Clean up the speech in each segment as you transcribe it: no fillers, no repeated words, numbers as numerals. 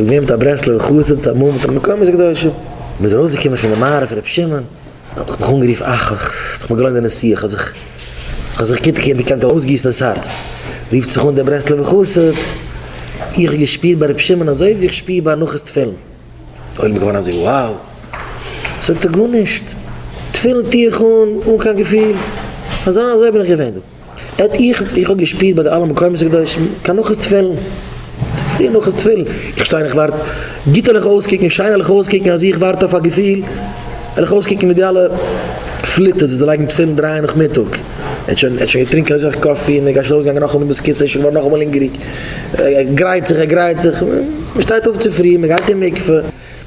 איך בין געווען מיט א ברסלב'ער חסיד אמאל מיט א מקומות הקדושים, מ'איז ארויסגעקומען פון די מערה פון רבי שמעון, האב איך מיך אנגערופן אך אך, ס'האט זיך מיר געלוינט די נסיעה, כ'האב זיך כ'האב זיך גוט געקענט אויסגיסן דאס הארץ, רופט זיך אן דער ברסלב'ער חסיד, איך האב געשפירט ביי רבי שמעון אזוי ווי איך שפיר ביי הנחת תפילין, די עולם איז געווארן אזוי wow, זאגט ער גארנישט, תפילין טו איך אן אן קיין געפיל, אזוי אזוי בין איך געווען דא. עט איך איך האב געשפירט ביי די אלע מקומות הקדושים קיין הנחת תפילין, צופרי הנחת תפילין, איך שטיי און איך ווארט, גוט וועל איך אויסקוקן, שיין וועל איך אויסקוקן אז איך ווארט אויף א געפיל, וועל איך אויסקוקן ווי די אלע פליטות וואס זיי לייגן תפילין דריי נאכמיטאג, ער האט שוין ער האט שוין געטרינקען אזוי סאך קאפי און ער גייט שוין ארויסגעגאנגען נאכאמאל אין בית הכסא, ער איז שוין געווארן נאכאמאל הונגעריג, ער גרייט זיך ער גרייט זיך, מען שטייט אויף צופרי, מען גייט אין מקווה,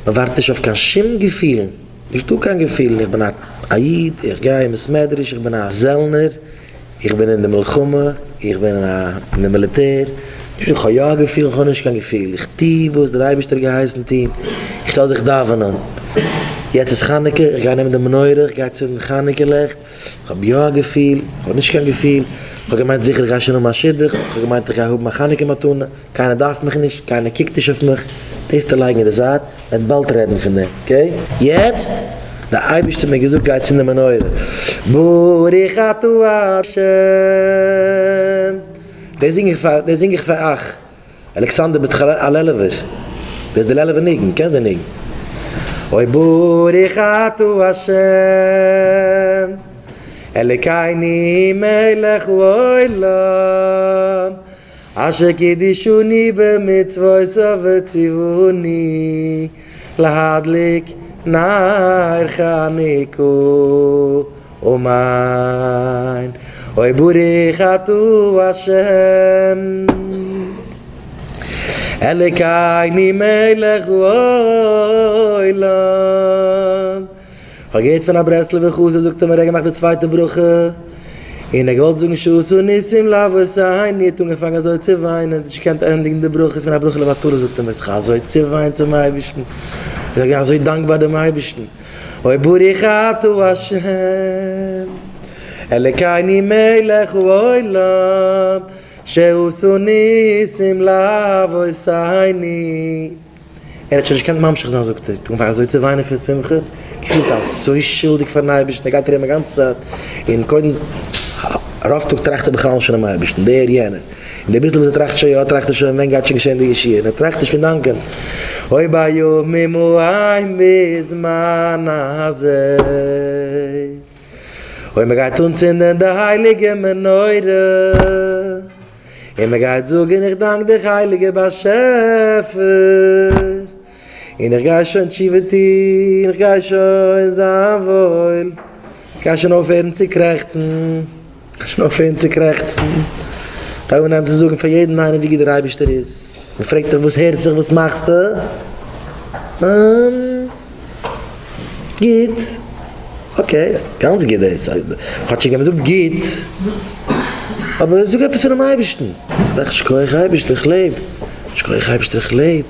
מען ווארט נישט אויף קיין שום געפילן. נישטא קיין געפילן, איך בין א איד, איך גיי אין בית מדרש, איך בין א זעלנער, איך בין אין די מלחמה, איך בין אין די מיליטער, נישט איך האב יא א געפיל, איך האב נישט קיין געפיל, איך טו וואס דער אייבערשטער האט געהייסן טון, איך שטעל זיך דאווענען, יעצט איז חנוכה, איך גיי נעמען די מנורה, איך גיי צינדן חנוכה לעכט, איך האב יא א געפיל, איך האב נישט קיין געפיל, איך האב געמיינט זיכער איך גיי שוין האבן א שידוך, איך האב געמיינט איך גיי האבן א חנוכה מתנה, קיינער דארף מיך נישט, קיינער קוקט נישט אויף מיך, דאס צו לייגן אין די זייט, מ'וועט באלד רעדן פון דעם, okay? יעצט, די אייבערשטער האט מיר געזאגט גיי צינד די מנורה, ברוך אתה ה', דאס זינג איך פאר, דאס זינג איך פאר אייך, אלכסנדר ביסט דאך א לעלובער, דאס איז די לעלובער ניגון, קענסט די ניגון? אוי ברוך אתה ה', אלקינו מלך העולם, אשר קידשנו במצוותיו וציוונו להדליק נר חנוכה, אמן. אוי ברוך אתה ה' אלקינו מלך העולם. כ'האב געהערט פון א ברסלב'ער חסיד זאגט ער מיר ער האט געמאכט די צווייטע ברכה און ער געוואלט זאגן שעשה ניסים לאבותינו האט אנגעפאנגען אזוי צו וויינען האט נישט געקענט ענדיגן די ברכה איז געווען א ברכה לבטלה זאגט ער מיר זיך אזוי צעוויינט צום אייבערשטן איז ער געווען אזוי דאנקבאר דעם אייבערשטן אוי ברוך אתה ה' אלקינו מלך העולם שעשה ניסים לאבותינו. ער האט שוין נישט געקענט ממשיך זיין זאגט ער, האט אנגעפאנגען אזוי צו וויינען פון שמחה, געפילט אזוי שולדיג פארן אייבערשטן, ער גייט ארום א גאנצע צייט און קודם רוב טאג טראכט ער בכלל נישט פונעם אייבערשטן, דער יענער, און די ביסל וואס ער טראכט שוין יא, טראכט ער שוין ווען גייט שוין געשען די ישועה, און ער טראכט נישט פון דאנקען, אוי בימים ההם בזמן הזה, אוי מען גייט אנצינדען די הייליגע מנורה. און מען גייט זאגן איך דאנק דיך הייליגער באשעפער, און איך גיי שוין תשובה טון, איך גיי שוין זיין וואויל, איך גיי שוין אויפהערן צו קרעכצן, איך גיי שוין אויפהערן צו קרעכצן, איך גיי אנהייבן צו זאגן פאר יעדן איינעם ווי גוט דער אייבערשטער איז, מען פרעגט דיך וואס הערט זיך וואס מאכסטו? גוט. okay, גאנץ גוט דאס. כאטשיג ווען מ'זאגט גוט, אבער זאג עפעס פונעם אייבערשטן. זאג שכוח אייבערשטער איך לעב. שכוח אייבערשטער איך לעב.